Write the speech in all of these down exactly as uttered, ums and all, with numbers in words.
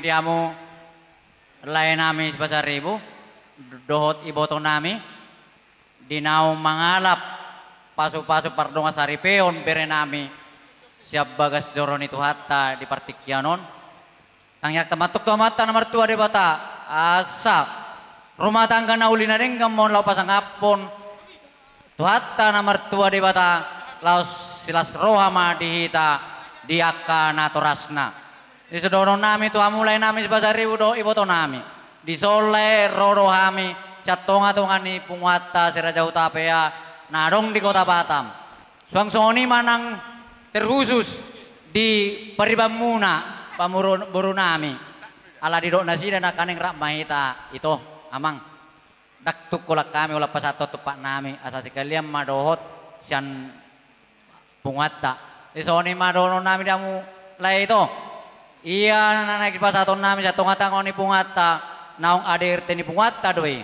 di hamu lae nami Sipasaribu dohot iboto nami, di naung mangalap pasu-pasu pardongan saripeon bere nami sian bagas joro ni Tuhanta di partingkian on. Tangiangta ma antong tu Amanta na martua Debata, asa rumah tangga na uli na denggan ma on laho pasangaphon Tuhanta na martua Debata, laos silas roha ma di hita di angka natorasna. Disi dohonon nami tu hamu lae nami Sipasaribu dohot iboto nami. Dison lae ro do hami sian tonga-tonga ni punguanta Si Raja Hutapea na adong di Kota Batam. Suang songon i ma nang terkhusus di paribanmuna, pamoruboru nami. Ala didok nasida nangkaning rap ma hita ito, amang. Ndang tung holan hami holan pasahathon tumpak nami, asa sekalian ma dohot sian punguanta. Jadi songon i ma dohonon nami di hamu lae ito. Ia na naeng dipasahaton nami sian tonga-tonga ni punguanta, naung A D R T ni punguanta do i.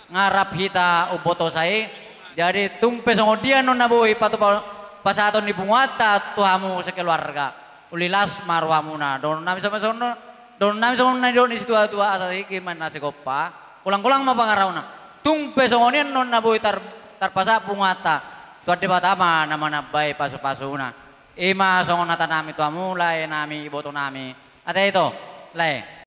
Nga rap hita umbotosa i. Jadi tung pe songon dia annon na boi patupa-, pasahaton ni punguanta tu hamu sekeluarga, uli las ma rohamuna. Dohonon nami songon, songon, dohonon nami songon na nidok ni situa-tua, asa sigi ma na sigompa, golang-golang ma pangarahutna. Tung pe songon i annon na boi tar-, tarpasahat punguanta, Tuhan Debata ma na manambai pasu-pasuna. I ma songon hata nami tu hamu lae nami iboto nami. Ate ito lae.